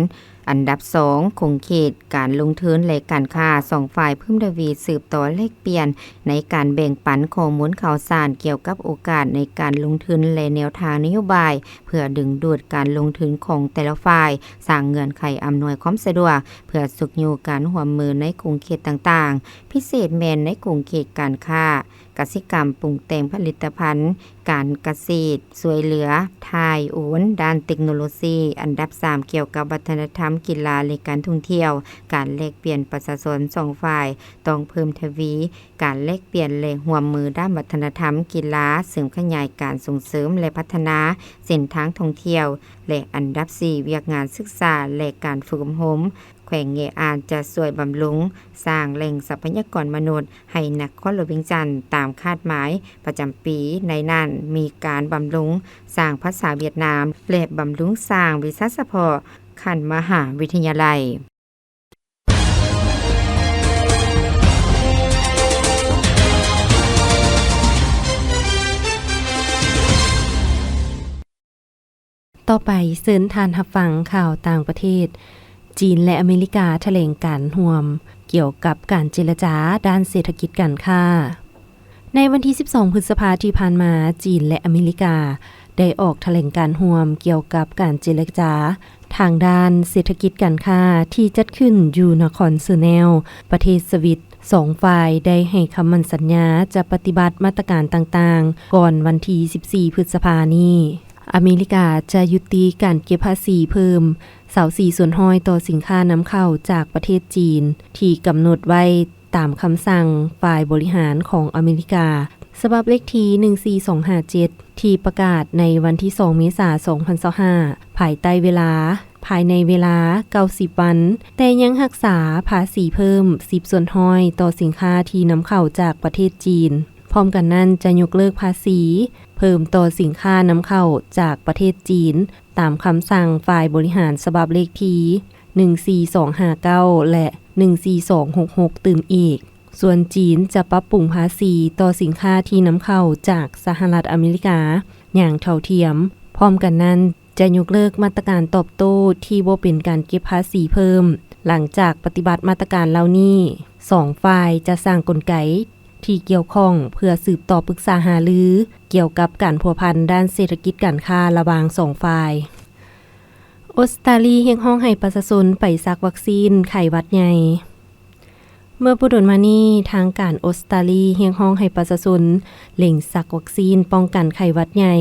ອັນດັບສອງ ຂົງເຂດການລົງທຶນ ແລະ ການຄ້າ, ສອງຝ່າຍເພີ່ມທະວີສືບຕໍ່ແລກປ່ຽນໃນການແບ່ງປັນຂໍ້ມູນຂ່າວສານກ່ຽວກັບໂອກາດໃນການລົງທຶນ ແລະ ແນວທາງນະໂຍບາຍ ເພື່ອດຶງດູດການລົງທຶນຂອງແຕ່ລະຝ່າຍ, ສ້າງເງື່ອນໄຂອຳນວຍຄວາມສະດວກ ເພື່ອຊຸກຍູ້ການຮ່ວມມືໃນຂົງເຂດຕ່າງໆ, ພິເສດແມ່ນໃນຂົງເຂດການຄ້າ, ກະສິກຳ, ປຸງແຕ່ງຜະລິດຕະພັນການກະເສດ, ຊ່ວຍເຫຼືອຖ່າຍໂອນດ້ານເຕັກໂນໂລຊີ. ອັນດັບສາມ ກ່ຽວກັບວັດທະນະທຳ, ກິລາ ແລະ ການທ່ອງທ່ຽວ, ການແລກປ່ຽນປະຊາຊົນ, ສອງຝ່າຍຕ້ອງເພີ່ມທະວີ ການແລກປ່ຽນ ແລະ ຮ່ວມມືດ້ານວັດທະນະທຳ, ກິລາ, ເສີມຂະຫຍາຍການສົ່ງເສີມ ແລະ ພັດທະນາເສັ້ນທາງທ່ອງທ່ຽວ ແລະ ອັນດັບສີ່ ວຽກງານສຶກສາ ແລະ ການຝຶກອົບຮົມ. ແຂວງແງະອານຈະຊ່ວຍບຳລຸງສ້າງແຫຼ່ງຊັບພະຍາກອນມະນຸດໃຫ້ນະຄອນຫຼວງວຽງຈັນຕາມຄາດໝາຍປະຈຳປີ, ໃນນັ້ນມີການບຳລຸງສ້າງພາສາຫວຽດນາມ ແລະ ບຳລຸງສ້າງວິຊາສະເພາະຂັ້ນມະຫາວິທະຍາໄລ. ຕໍ່ໄປເຊີນທ່ານຮັບຟັງຂ່າວຕ່າງປະເທດ. ຈີນ ແລະ ອາເມລິກາຖະແຫຼງການຮ່ວມ ກ່ຽວກັບການເຈລະຈາດ້ານເສດຖະກິດການຄ້າ. ໃນວັນທີສິບສອງ ພຶດສະພາທີ່ຜ່ານມາ, ຈີນ ແລະ ອາເມລິກາ ໄດ້ອອກຖະແຫຼງການຮ່ວມກ່ຽວກັບການເຈລະຈາທາງດ້ານເສດຖະກິດການຄ້າ ທີ່ຈັດຂຶ້ນຢູ່ນະຄອນເຊີແນວ ປະເທດສະວິດ. ສອງຝ່າຍໄດ້ໃຫ້ຄຳໝັ້ນສັນຍາຈະປະຕິບັດມາດຕະການຕ່າງໆ ກ່ອນວັນທີສິບສີ່ ພຶດສະພານີ້. ອາເມລິກາຈະຍຸຕິການເກັບພາສີເພີ່ມຊາວສີ່ສ່ວນຮ້ອຍຕໍ່ສິນຄ້ານຳເຂົ້າຈາກປະເທດຈີນ ທີ່ກຳນົດໄວ້ຕາມຄຳສັ່ງຝ່າຍບໍລິຫານຂອງອາເມລິກາ ສະບັບເລກທີໜຶ່ງສີ່ສອງຫ້າເຈັດ ທີ່ປະກາດໃນວັນທີສອງ ເມສາ ສອງພັນຊາວຫ້າ ພາຍໃຕ້ເວລາ ພາຍໃນເວລາເກົ້າສິບວັນ, ແຕ່ຍັງຮັກສາພາສີເພີ່ມສິບສ່ວນຮ້ອຍຕໍ່ສິນຄ້າທີ່ນຳເຂົ້າຈາກປະເທດຈີນ. ພ້ອມກັນນັ້ນ, ຈະຍົກເລີກພາສີເພີ່ມຕໍ່ສິນຄ້ານຳເຂົ້າຈາກປະເທດຈີນ ຕາມຄຳສັ່ງຝ່າຍບໍລິຫານສະບັບເລກທີໜຶ່ງສີ່ສອງຫ້າເກົ້າ ແລະ ໜຶ່ງສີ່ສອງຫົກຫົກ ຕື່ມອີກ. ສ່ວນຈີນຈະປັບປຸງພາສີຕໍ່ສິນຄ້າທີ່ນຳເຂົ້າຈາກສະຫະລັດອາເມລິກາຢ່າງເທົ່າທຽມ. ພ້ອມກັນນັ້ນ, ຈະຍົກເລີກມາດຕະການຕອບໂຕ້ທີ່ບໍ່ເປັນການເກັບພາສີເພີ່ມ. ຫຼັງຈາກປະຕິບັດມາດຕະການເຫຼົ່ານີ້, ສອງຝ່າຍຈະສ້າງກົນໄກທີ່ກ່ຽວຂ້ອງເພື່ອສືບຕໍ່ປຶກສາຫາລືກ່ຽວກັບການພົວພັນດ້ານເສດຖະກິດການຄ້າລະຫວ່າງສອງຝ່າຍ. ອົດສະຕາລີຮຽກຮ້ອງໃຫ້ປະຊາຊົນໄປສັກວັກຊີນໄຂ້ຫວັດໃຫຍ່. ເມື່ອບໍ່ດົນມານີ້, ທາງການອົດສະຕາລີຮຽກຮ້ອງໃຫ້ປະຊາຊົນເລັ່ງສັກວັກຊີນປ້ອງກັນໄຂ້ຫວັດໃຫຍ່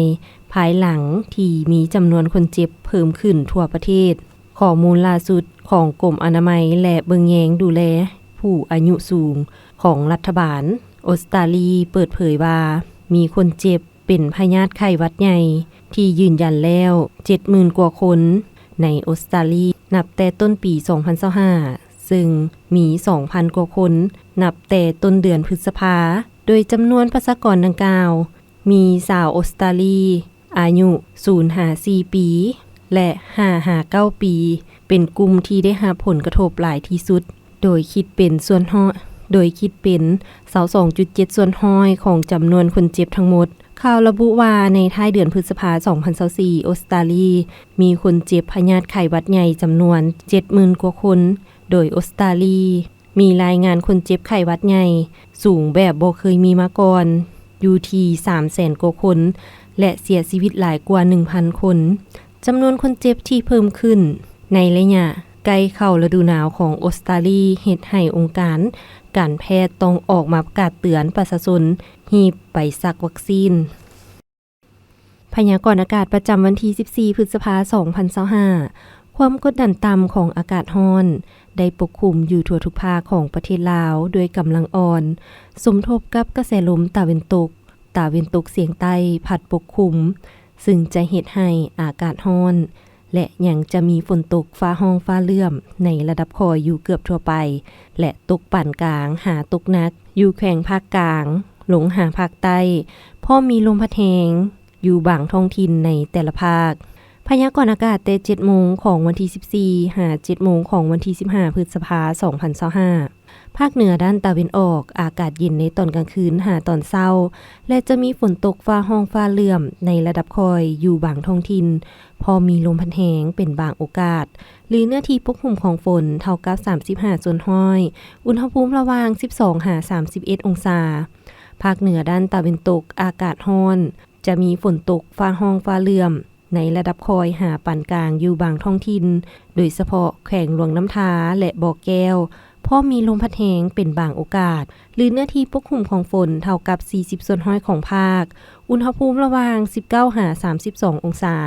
ພາຍຫຼັງທີ່ມີຈຳນວນຄົນເຈັບເພີ່ມຂຶ້ນທົ່ວປະເທດ. ຂໍ້ມູນລ່າສຸດຂອງກົມອະນາໄມ ແລະ ເບິ່ງແຍງດູແລຜູ້ອາຍຸສູງຂອງລັດຖະບານອົດສະຕາລີເປີດເຜີຍວ່າ ມີຄົນເຈັບ ເປັນພະຍາດໄຂ້ຫວັດໃຫຍ່ທີ່ຢືນຢັນແລ້ວເຈັດໝື່ນກວ່າຄົນໃນອົດສະຕາລີ ນັບແຕ່ຕົ້ນປີສອງພັນຊາວຫ້າ ເຊິ່ງມີສອງພັນກວ່າຄົນນັບແຕ່ຕົ້ນເດືອນພຶດສະພາ, ໂດຍຈຳນວນປະຊາກອນດັ່ງກ່າວ ມີຊາວອົດສະຕາລີອາຍຸສູນຫາສີ່ປີ ແລະ ຫ້າຫາເກົ້າປີ ເປັນກຸ່ມທີ່ໄດ້ຮັບຜົນກະທົບຫຼາຍທີ່ສຸດ. ໂດຍຄິດເປັນສ່ວນຮ້ອຍ ໂດຍຄິດເປັນຊາວສອງຈຸດເຈັດສ່ວນຮ້ອຍຂອງຈຳນວນຄົນເຈັບທັງໝົດ. ຂ່າວລະບຸວ່າໃນທ້າຍເດືອນພຶດສະພາສອງພັນຊາວສີ່ ອົດສະຕາລີມີຄົນເຈັບພະຍາດໄຂ້ຫວັດໃຫຍ່ຈຳນວນເຈັດໝື່ນກວ່າຄົນ, ໂດຍອົດສະຕາລີມີລາຍງານຄົນເຈັບໄຂ້ຫວັດໃຫຍ່ສູງແບບບໍ່ເຄີຍມີມາກ່ອນ ຢູ່ທີ່ສາມແສນກວ່າຄົນ ແລະ ເສຍຊີວິດຫຼາຍກວ່າໜຶ່ງພັນຄົນ. ຈຳນວນຄົນເຈັບທີ່ເພີ່ມຂຶ້ນໃນໄລຍະໃກ້ເຂົ້າລະດູໜາວຂອງອົດສະຕາລີ ເຮັດໃຫ້ອົງການການແພດຕ້ອງອອກມາປະກາດເຕືອນປະຊາຊົນຮີບໄປສັກວັກຊີນ. ພະຍາກອນອາກາດປະຈຳວັນທີສິບສີ່ ພຶດສະພາ ສອງພັນຊາວຫ້າ. ຄວາມກົດດັນຕ່ຳຂອງອາກາດຮ້ອນໄດ້ປົກຄຸມຢູ່ທົ່ວທຸກພາກຂອງປະເທດລາວດ້ວຍກຳລັງອ່ອນ, ສົມທົບກັບກະແສລົມຕາເວັນຕົກ, ຕາເວັນຕົກສຽງໃຕ້ພັດປົກຄຸມ, ຊຶ່ງຈະເຮັດໃຫ້ອາກາດຮ້ອນ ແລະ ຍັງຈະມີຝົນຕົກຟ້າຮ້ອງຟ້າເຫຼື້ອມໃນລະດັບຄ່ອຍຢູ່ເກືອບທົ່ວໄປ ແລະ ຕົກປານກາງຫາຕົກໜັກຢູ່ແຂວງພາກກາງ ລົງຫາພາກໃຕ້, ພ້ອມມີລົມພັດແຮງຢູ່ບາງທ້ອງຖິ່ນໃນແຕ່ລະພາກ. ພະຍາກອນອາກາດແຕ່ເຈັດໂມງຂອງວັນທີສິບສີ່ ຫາ ເຈັດໂມງຂອງວັນທີສິບຫ້າ ພຶດສະພາ ສອງພັນຊາວຫ້າ. ພາກເໜືອດ້ານຕາເວັນອອກ, ອາກາດເຢັນໃນຕອນກາງຄືນຫາຕອນເຊົ້າ ແລະ ຈະມີຝົນຕົກຟ້າຮ້ອງຟ້າເຫຼື້ອມໃນລະດັບຄ່ອຍຢູ່ບາງທ້ອງຖິ່ນ, ພ້ອມມີລົມພັດແຮງເປັນບາງໂອກາດ, ຫຼື ເນື້ອທີ່ປົກຫຸ້ມຂອງຝົນເທົ່າກັບສາມສິບຫ້າສ່ວນຮ້ອຍ, ອຸນຫະພູມລະຫວ່າງສິບສອງຫາສາມສິບເອັດອົງສາ. ພາກເໜືອດ້ານຕາເວັນຕົກ ອາກາດຮ້ອນ, ຈະມີຝົນຕົກຟ້າຮ້ອງຟ້າເຫຼື້ອມ ໃນລະດັບຄ່ອຍຫາປານກາງຢູ່ບາງທ້ອງຖິ່ນ, ໂດຍສະເພາະແຂວງຫຼວງນ້ຳທາ ແລະ ບໍ່ແກ້ວ, ພ້ອມມີລົມພັດແຮງເປັນບາງໂອກາດ, ຫຼື ເນື້ອທີ່ປົກຫຸ້ມຂອງຝົນເທົ່າກັບສີ່ສິບສ່ວນຮ້ອຍຂອງພາກ, ອຸນຫະພູມລະຫວ່າງສິບເກົ້າຫາສາມສິບສອງອົງສາ.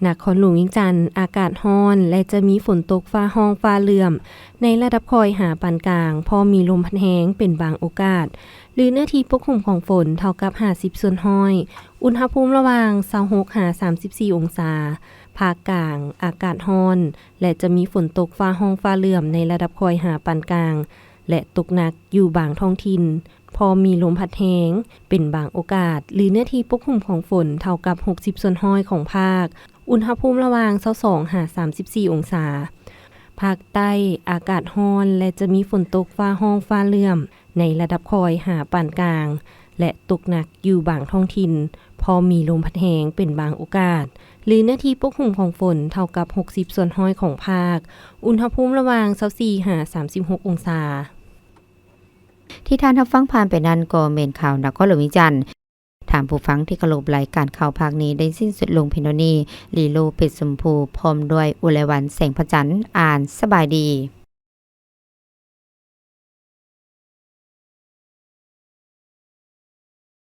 ນະຄອນຫຼວງວຽງຈັນ ອາກາດຮ້ອນ ແລະ ຈະມີຝົນຕົກຟ້າຮ້ອງຟ້າເຫຼື້ອມ ໃນລະດັບຄ່ອຍຫາປານກາງ, ພ້ອມມີລົມພັດແຮງເປັນບາງໂອກາດ, ຫຼື ເນື້ອທີ່ປົກຫຸ້ມຂອງຝົນເທົ່າກັບຫ້າສິບສ່ວນຮ້ອຍ, ອຸນຫະພູມລະຫວ່າງຊາວຫົກຫາສາມສິບສີ່ອົງສາ. ພາກກາງ ອາກາດຮ້ອນ ແລະ ຈະມີຝົນຕົກຟ້າຮ້ອງຟ້າເຫຼື້ອມໃນລະດັບຄ່ອຍຫາປານກາງ ແລະ ຕົກໜັກຢູ່ບາງທ້ອງຖິ່ນ, ພ້ອມມີລົມພັດແຮງເປັນບາງໂອກາດ, ຫຼື ເນື້ອທີ່ປົກຫຸ້ມຂອງຝົນເທົ່າກັບຫົກສິບສ່ວນຮ້ອຍຂອງພາກ, ອຸນຫະພູມລະຫວ່າງຊາວສອງຫາສາມສິບສີ່ອົງສາ. ພາກໃຕ້ ອາກາດຮ້ອນ ແລະ ຈະມີຝົນຕົກຟ້າຮ້ອງຟ້າເຫຼື້ອມ ໃນລະດັບຄ່ອຍຫາປານກາງ ແລະ ຕົກໜັກຢູ່ບາງທ້ອງຖິ່ນ, ພໍມີລົມພັດແຮງເປັນບາງໂອກາດ, ຫຼື ເນື້ອທີ່ປົກຫຸ້ມຂອງຝົນເທົ່າກັບຫົກສິບສ່ວນຮ້ອຍຂອງພາກ, ອຸນຫະພູມລະຫວ່າງຊາວສີ່ຫາສາມສິບຫົກອົງສາ. ທີ່ທ່ານຮັບຟັງຜ່ານໄປນັ້ນກໍແມ່ນຂ່າວນະຄອນຫຼວງວຽງຈັນ. ທ່ານຜູ້ຟັງທີ່ເຄົາລົບ, ລາຍການຂ່າວພາກນີ້ໄດ້ສິ້ນສຸດລົງພຽງເທົ່ານີ້. ລີໂລ ເພັດຊົມພູ ພ້ອມດ້ວຍ ອຸໄລວັນ ແສງພະຈັນ ອ່ານ. ສະບາຍດີ.